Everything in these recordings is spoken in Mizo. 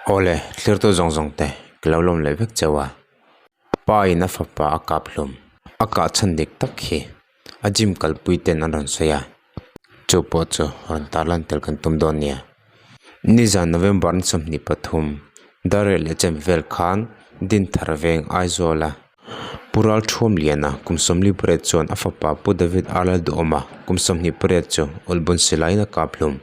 Awle, thlirtu zawng zawng te ka lo lawm leh vek chauh a. Pa in a fapa a kap hlum. A kah chhan dik tak hi a gym kalpui ten an rawn sawi a. Chu pawh chu rawn tarlan tel kan tum dawn nia. Nizan November ni 23, Darrel leh Chem vel khan Dinthar veng Aizawl a Pu Ralthuam Liana kum 48 chuan a fapa Pu David Arlalduhawma kum 28 chu ulhbun silaiin a kap hlum.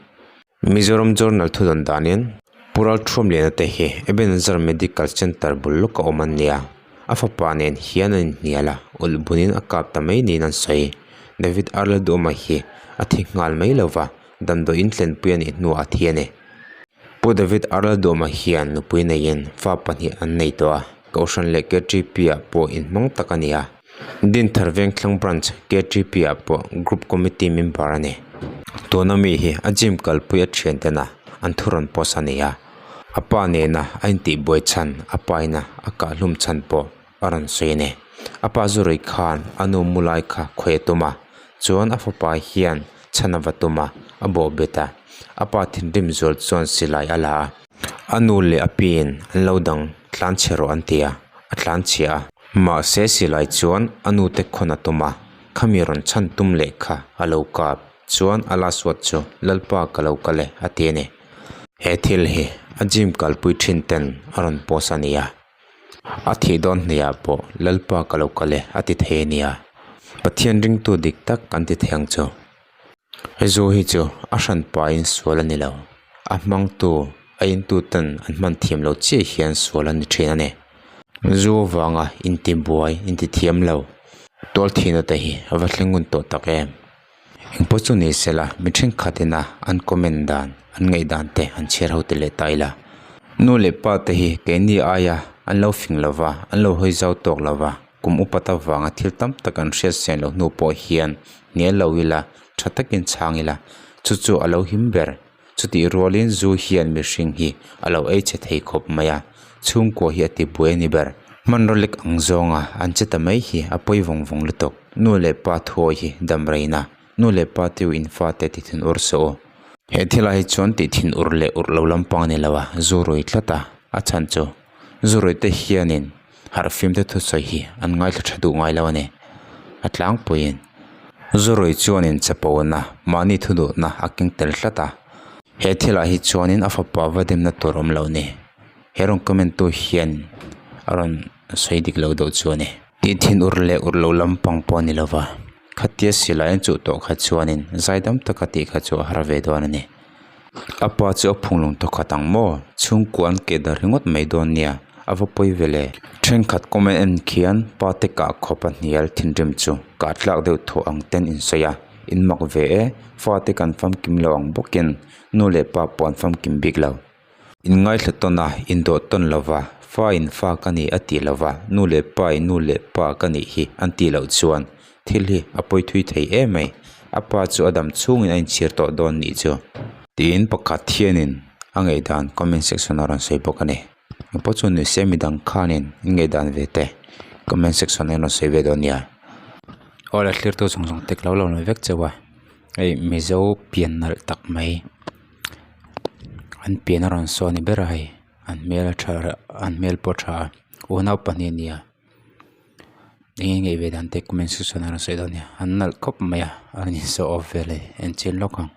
Mizoram Journal thudawn danin Pu Ralthuam Liana te hi Ebenezer Medical Centre bul lawka awm an nia. A fapa nen hian an inhnial a, ulhbunin a kap ta mai niin an sawi. David Arlalduhawma hi a thi nghal mai lova, damdawiin thlenpui a nih hnuah a thi a ni. Pu David Arlalduhawma hian nupui neiin fa pahnih an nei tawh a, Kohhran leh KTP ah pawh inhmang tak a ni a. Dinthar Vengthlang Branch KTP ah pawh Group Committee member a ni. Tuna mi hi a gym kalpui a thian tena an thu rawn post a ni a. A pa nena a intihbuai chhan a paina a kahhlum chhan pawh a rawn sawi a ni. A pa zurui khan a nu mu lai kha khawi a tum a, chuan a fapa hian chhan a va tum a, a bawh bet a. A pa thinrim zual chuan silai a la a. A nu leh a piin an lo dang tlanchhe rawh an ti a, a tlanchhia a. Mahse silai chuan a nute khawn a tum a, khami rawn chhan tum leh kha a lo kap chuan a la suat chu Lalpa ka lo kal e a ti a ni. He thil hi a gym kalpui thin ten a rawn post a nia. A thih dawn hnuiah pawh Lalpa ka lo kal e a ti thei a nia. Pathian ringtu dik tak kan ti thei ang chu. Zu hi chu a hran pahin sual a ni lo. A hmangtu a intu ten an hman thiam lo chiah hian sual a ni thin a ni. Zu avanga intibuai intithiam lo tual thihna te hi a va thleng ngun tawh tak em. Engpawh chu ni sela mi thenkhat ina an comment dan an ngaihdan te an chhiar ho ti leh ta ila. Nu leh pa te hi keini aia an lo fing lova an lo hawi zau tawk lova. Kum upat avanga thil tam tak an hriat sian loh hnu pawh hian hnial lo ila, tha takin chhang ila, chu chu a lo him ber. Chutih rualin zu hian mihring hi a lo ei chhe thei khawp mai a, chhungkua hi a ti buai a ni ber. Hmanraw lek ang zawnga an che ta mai hi a pawi vawng vawng lutuk. Nu leh pa thuawi hi dam reina, nu leh pa tiu in fate ti thin ur suh u. He thilah hi chuan tih thin ur leh ur lo lampang a ni lo a, zu rui tlat a, a chhan chu zu rui te hianin Harh fimte thusawi hi an ngaithla tha duh ngai lo a ni. A tlangpuiin Zurui chuanin chapona mahni thuduhna a keng tel tlat a. He thilah hi chuanin a fapa va demna tur awm lo ni. He rawn comment tu hian a rawn sawi dik lo deuh chu a ni. Tih thin ur leh ur lo lampang pawh a ni lova, khatia silai an chuh tawh kha chuanin zaidam taka tih kha chu a har ve dawn a ni. A pa chu a phunglung tawkhat ang maw? Chhungkua an keh dar ringawt mai dawn nia, a va pawi ve le. Thenkhat comment en khian pa te kah khawp a hnial thinrim chu kah tlak deuh thawh ang ten in sawi a, in mak ve e, fate kan famkim lo ang bawkin nu leh pa pawh an famkim bik lo. In ngaithla tawn a, in dawh tawn lo va, fa in fa ka ni a tih lo va, nu leh pa in nu leh pa ka nih hi an tih loh chuan Thil hi a pawi thui thei em mai. A pa chu a dam chhungin a inchhir tawh dawn nih chu. Tiin pakhat hianin a ngaihdan comment section ah rawn sawi bawk a ni. Engpawh chu ni se midang khanin an ngaihdan ve te comment section ah hian rawn sawi ve dawn nia. Aw le thlirtu zawng zawng te ka lo lo vek chauh a, hei Mizo pian nalh tak mai an pian a rawn sawn ni ber a hei an hmel a tha an hmel pawh a tha a unau pahnih a ni a. Eng nge ve dan te comment section ah rawn sawi dawn nia an nalh khawp mai a an in show off vel a ni en chian lawk ang.